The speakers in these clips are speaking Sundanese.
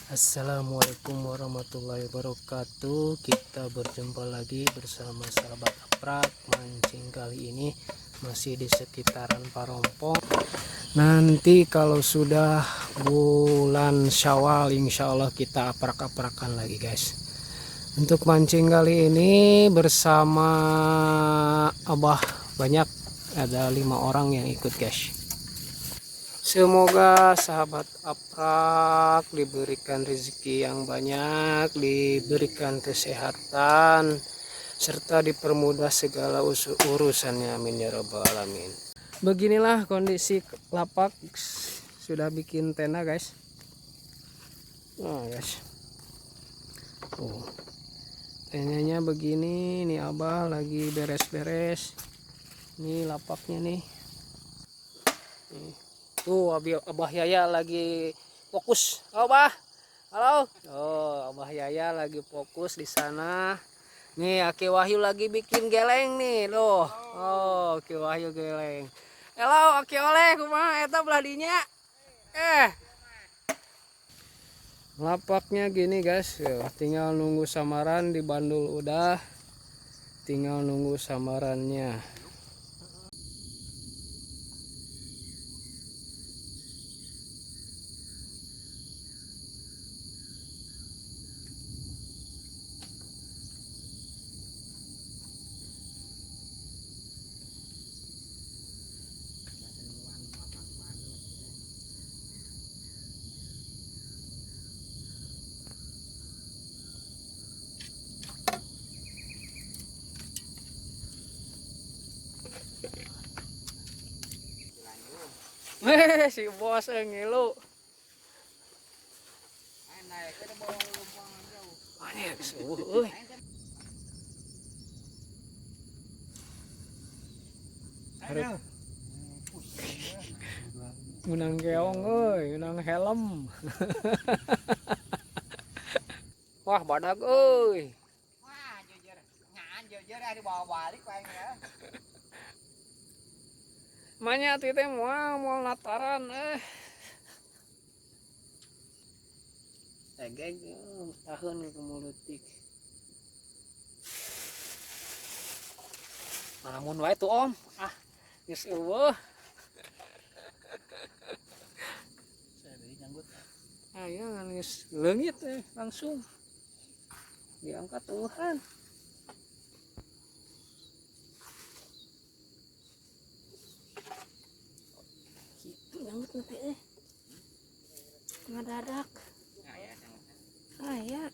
Assalamualaikum warahmatullahi wabarakatuh. Kita berjumpa lagi bersama sahabat Aprak. Mancing kali ini masih di sekitaran Parompong. Nanti kalau sudah bulan Syawal, insya Allah kita aprak-aprakan lagi guys. Untuk mancing kali ini bersama Abah banyak, ada 5 orang yang ikut guys. Semoga sahabat Aprak diberikan rezeki yang banyak, diberikan kesehatan, serta dipermudah segala urusannya. Amin ya robbal alamin. Beginilah kondisi lapak, sudah bikin tenda guys. Nah guys, oh, tendanya begini nih. Abah lagi beres-beres nih lapaknya nih. Nih. Tuh Abah Yaya lagi fokus. Oh, Abah. Halo. Oh, Abah Yaya lagi fokus di sana. Nih Aki Wahyu lagi bikin geleng nih loh. Oh, Aki Wahyu geleng. Halo Aki Oleh, kumaha eta belah dinya? Lapaknya gini guys, ya, tinggal nunggu samaran di bandul udah. Tinggal nunggu samarannya. Si bos ngilu. Menang keong euy, menang helm. Wah, badak euy. Wah, jujur. Ngan jujur dibawa balik paling ya. Manya teh moal nataran Tegeg tahun ke mulutik. Malamun wae tuh Om. Ah, geus eueuh. Aya ngan geus leungit langsung diangkat Tuhan. Nyanggut nanti ngadadak. Ah ya.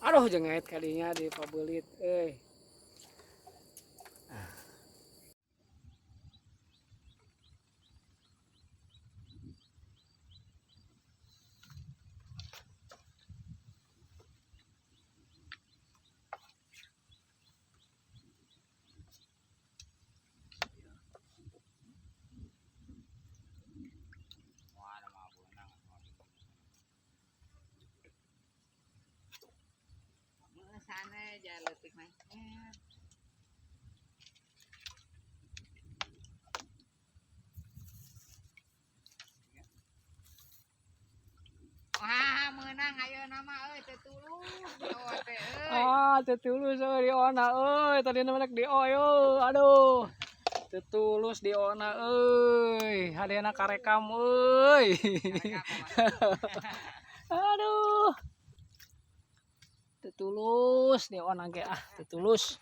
Aduh, jengait kalinya di pabelit euy. Sana jalan letik mah. Wah, meunang ayeuna mah euy teu tulus teh euy. Ah, teu tulus euy diona euy, tadi rek di euy. Aduh. Teu tulus diona euy. Hadena karekam euy. Aduh. Tulus dieon ge ah, teu tulus.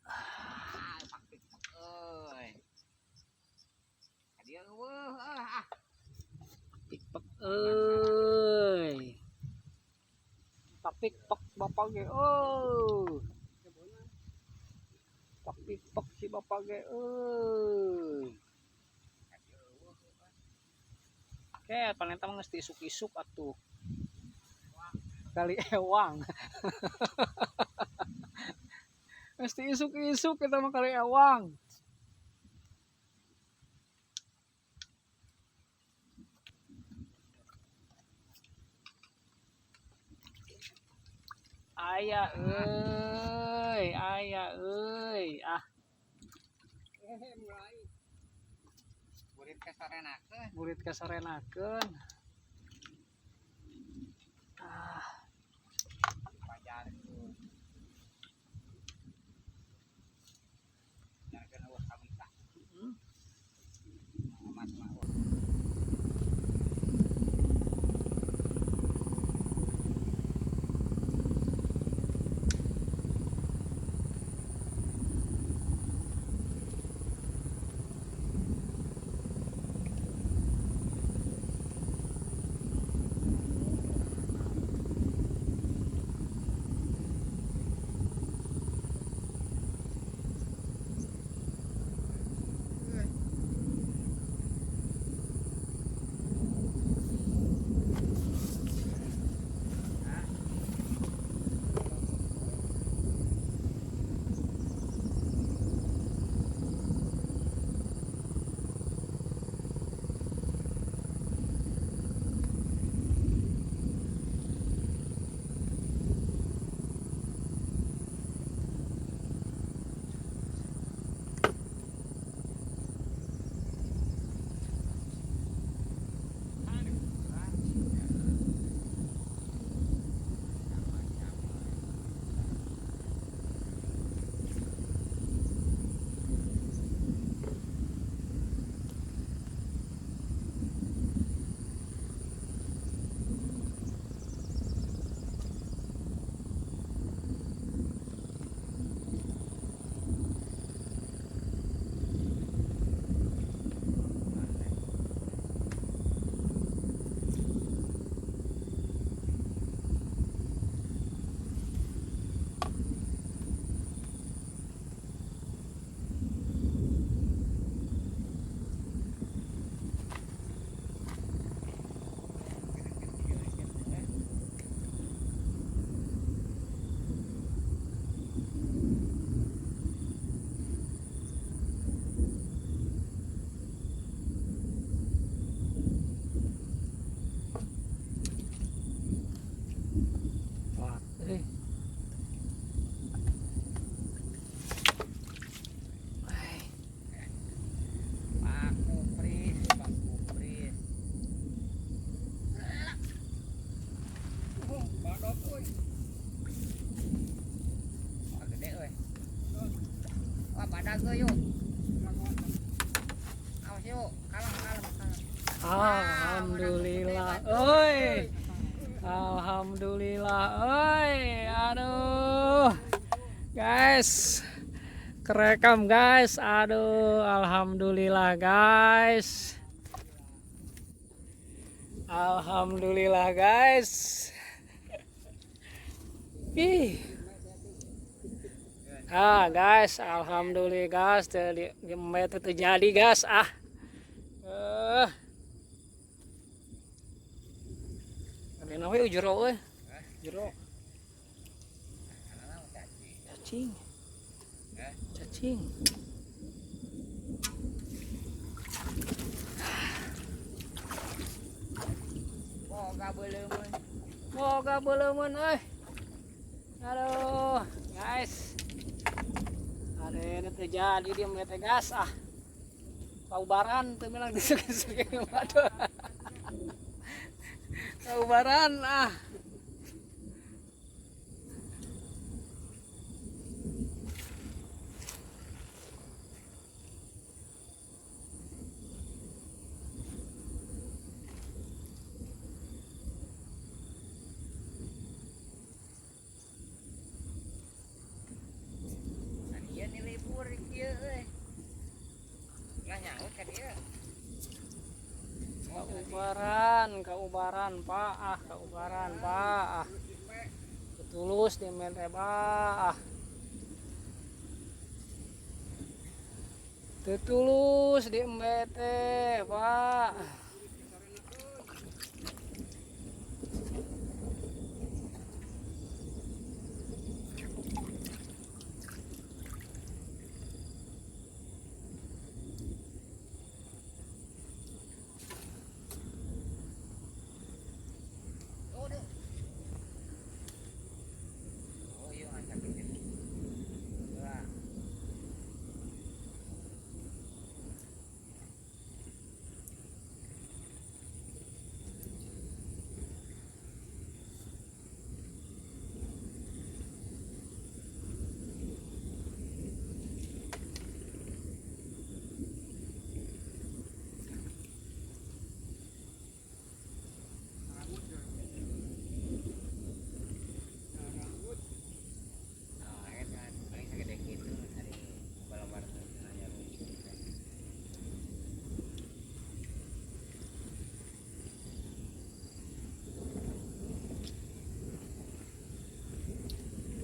Ah, pak euy. Ka dieu eueuh ah. Pikpek euy. Pak bapak ge euy. Pak pikpek si bapak ge euy. Oke, paneta mah geus isuk-isuk atuh. Kali ewang. Geus isuk-isuk kita mah kali ewang. Aya euy, aya euy. Ah, Mulai. Burit kasarenakeun. Burit kasarenakeun. Ah, Pajarkeun. Pajarkeun eueuh kabisa. Amat mah. Wah, euy. Ai, Pak Kupris, Pak Kupris. Badok euy. Wah, gede euy. Wah, badag euy yuk. Awas yuk, kalem kalem kalem. Alhamdulillah. Euy. Alhamdulillah, euy. Aduh. Guys. Kerekam, guys. Aduh, alhamdulillah, guys. Alhamdulillah, guys. Ih. Ah, guys, alhamdulillah, guys. Teu di teu jadi, guys. Ah. Eh. Ada we jero euy. Jero. Cacing. Cacing. Boga beuleumeun. Boga beuleumeun euy. Aduh, guys. Ada ini terjadi dia mete gas ah. Paubaran teu bilang disek-disek waduh. Paubaran ah. Luhur kieu euy. Lah nyaut ka dieu. Kaubaran, kaubaran, Pak. Ah, kaubaran, Pak. Ah. Tulus di teh, Pak. Ah. Teu tulus di embe teh, Pak. Oh, duh. Oh, iya ngacak gitu. Wah. Nah, kan paling segede gitu hari balombar nanya lu.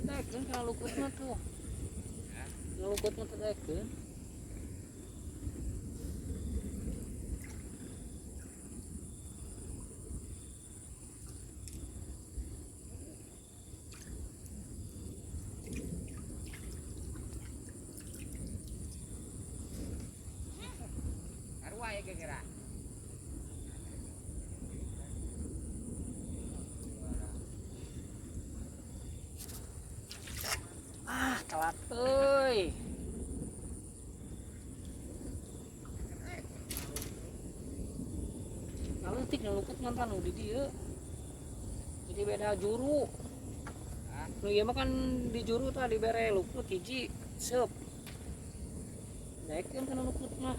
Daekeun kana lukut mah tuh. Hah? Lukut mah teh daekeun. Sarua ya kira-kira. Ah, telat euy. Ngaleutik ngalukut mantan nu di dieu. Jadi beda juru. Hah? Nu ieu mah kan di juru tah dibere lukut hiji, seup. Daekeun kana lukut mah.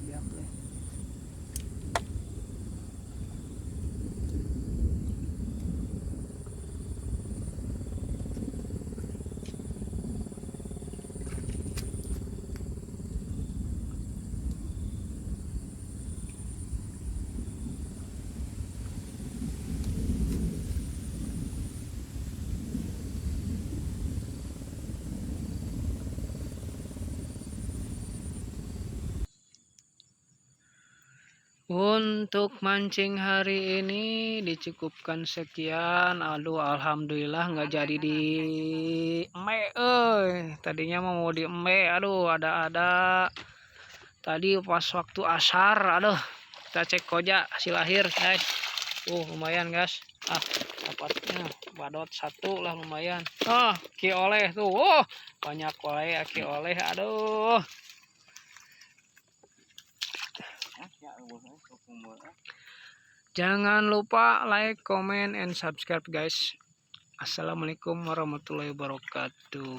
Biak teh. Untuk mancing hari ini dicukupkan sekian. Aduh, alhamdulillah nggak jadi di embe euy. Tadinya mau di embe, aduh ada-ada. Tadi pas waktu asar, aduh, kita cek koja hasil akhir, guys. Lumayan, guys. Ah, dapatnya badot satu lah lumayan. Ah, ki oleh tuh. Oh, banyak oleh, ki oleh. Aduh. Jangan lupa like, comment, and subscribe guys. Assalamualaikum warahmatullahi wabarakatuh.